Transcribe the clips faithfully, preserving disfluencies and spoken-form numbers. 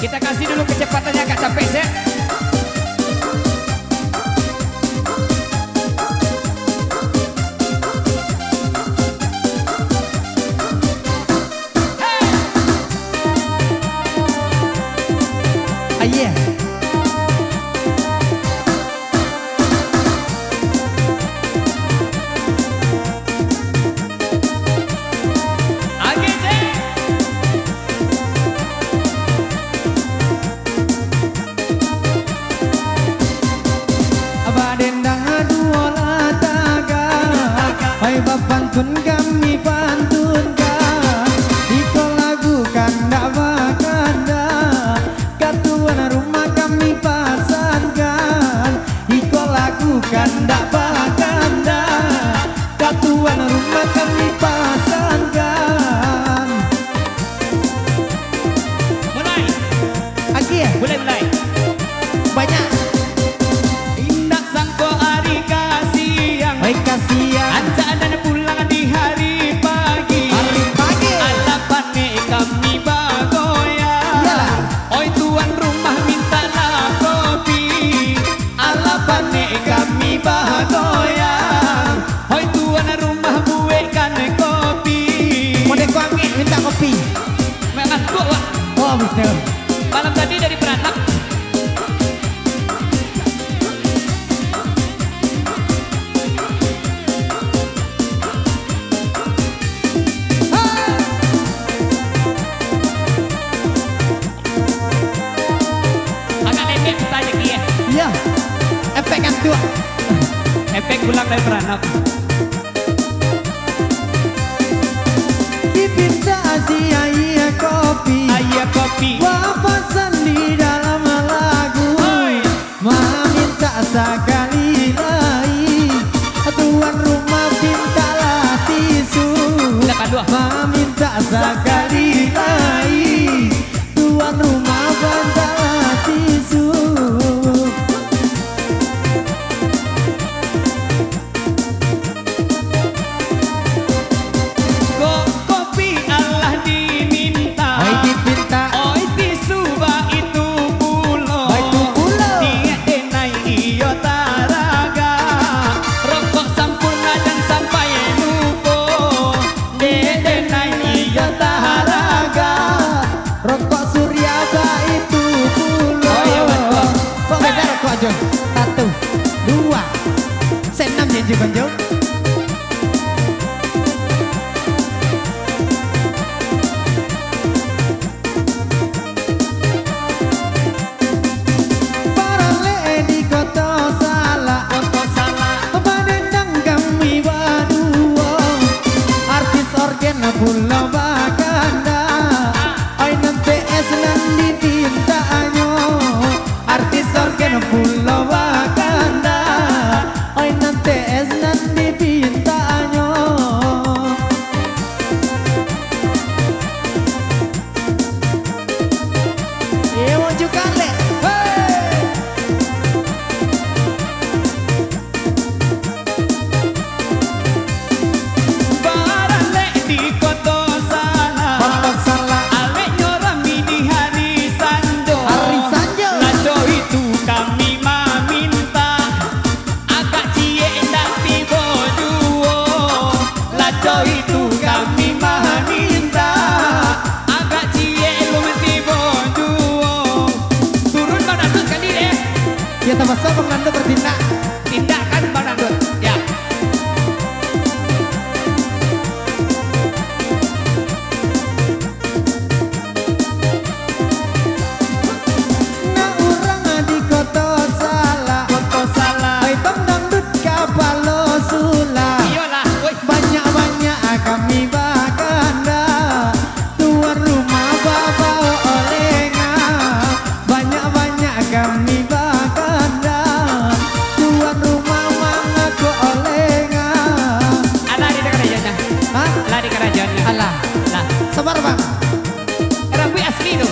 Kita kasih dulu kecepatannya agak capek, sek. Hey! Ah, yeah. Agih, cek. Badendang duo lah tagak, ai bapantun kami pantunkan. Iko lagu kandak bakandak, ka tuan rumah kami pasankan. Iko lagu kandak bakandak, ka tuan rumah kami pasankan. Mulai. Agie. Mulai, mulai. Banyak. Indak sangko ari ka siang. Oi, ka siang. Rancak nan pulang di hari pagi. Hari pagi. Alah panek kami bagoyang. Iyalah. Oi, tuan rumah mintaklah kopi. Alah panek kami bagoyang. Oi, tuan rumah buekkan kopi. Model ko angek mintak kopi. Ngantuk, Wak. Oh, betul. Malam tadi dari Peranap. Agak lembek putar lagi, eh. Iya. Efek ngantuk. Efek pulang dari Peranap. Dipinta si aia kopi. Aia kopi. Bapasan di dalam lagu. Oi. Maminta sakali lai. Tuan rumah pintalah tisu. Pinta paduah. Maminta sakali lai. Tuan rumah pintalah tisu. Ko-, kopi alah diminta. Oi, dipinta. Oi, tisu baitu pulo. Baitu pulo. Diak denai iyo taragak. Rokok Sampoerna jan sampai lupo. Diak denai iyo taragak. Rokok Surya baitu pulo. Oh, iyo, batua. Kok beda rokok, Jun? Satu, dua, senam, Jun, Jun, Jun. Baralek di Koto Salak. Koto Salak. Badendang kami baduo. Artis orgen pulo bakandak. Oi, nan T S nan dipintanyo. Artis orgen pulo bakandak. Oi, nan T S nan dipintanyo. Iyo, maju kalek. Hei! Baralek di Koto Salak. Koto Salak. Aleknyo rami di hari sanjo. Hari sanjo. Laco itu kami maminta. Agak ciek indak tibo juo, laco itu kami maminta. Agak ciek alun tibo juo. Turun Bang Dangdut sakali deh. Ya, tapakso Bang Dangdut bertindak. Tindakan Bang Dangdut. Ya. Nak urang di Koto Salak. Koto Salak. Ai, Bang Dangdut kapalo sulah. Iyolah, woi. Banyak-banyak kami bakandak. Tuan rumah babao olengan. Banyak-banyak kami bakandak. Tuan rumah mangakok olengan. Alah, di karajonyo. Hah? Lah, di karajonyo. Alah. Lah. Sabar, Bang. Rambuik asli tu.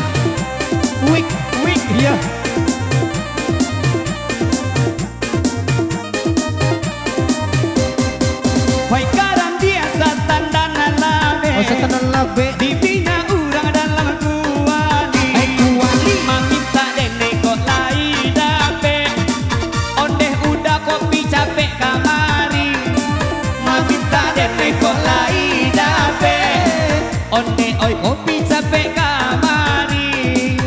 Wig. Wig. Iya. Hoi, karandia satandan labek. Oh, satandan labek. Dibina urang dalam kuali. Ai, kuali. Ondeh oi, kopi capek kamari.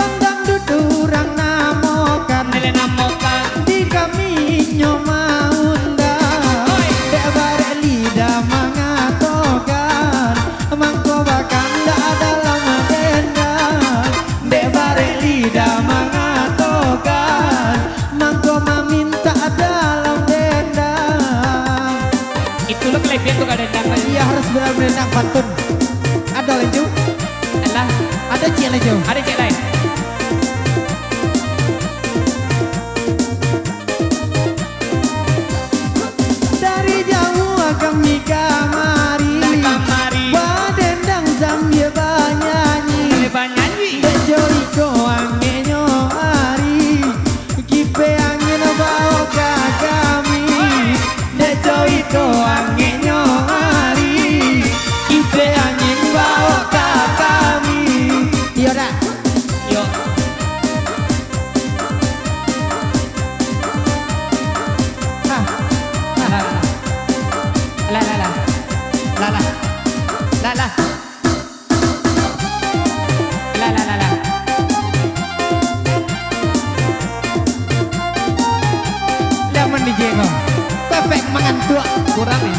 Tandang dudu urang namokan, Nilai namokan. Di kami nyo maundang. Oi. Dek barek lidah mangatokan, mangko bakandak dalam dendam. Dek barek lidah mangatokan, mangko mamintak dalam dendam. Itu lo kelebihan tu kalau dendam. Iya, harus benar-benar dendam, pantun. Ada laju? Alah. Ada ciek laju? Ada ciek lain. Dari jauah kami kamari, Dari kamari. Badendang sambia banyanyi. Sambia banyanyi. Dek jo iko angeknyo ari, kipek angin bao ka kami. Oi. Dek jo iko angeknyo ari, kipek angin bao ka kami. Iyo dak? Yo. Ha. Ha. Alah, alah, alah. Alah, alah. Alah, alah, alah, alah. Zaman D J ko. Perfect mangantuak. Kurang ni.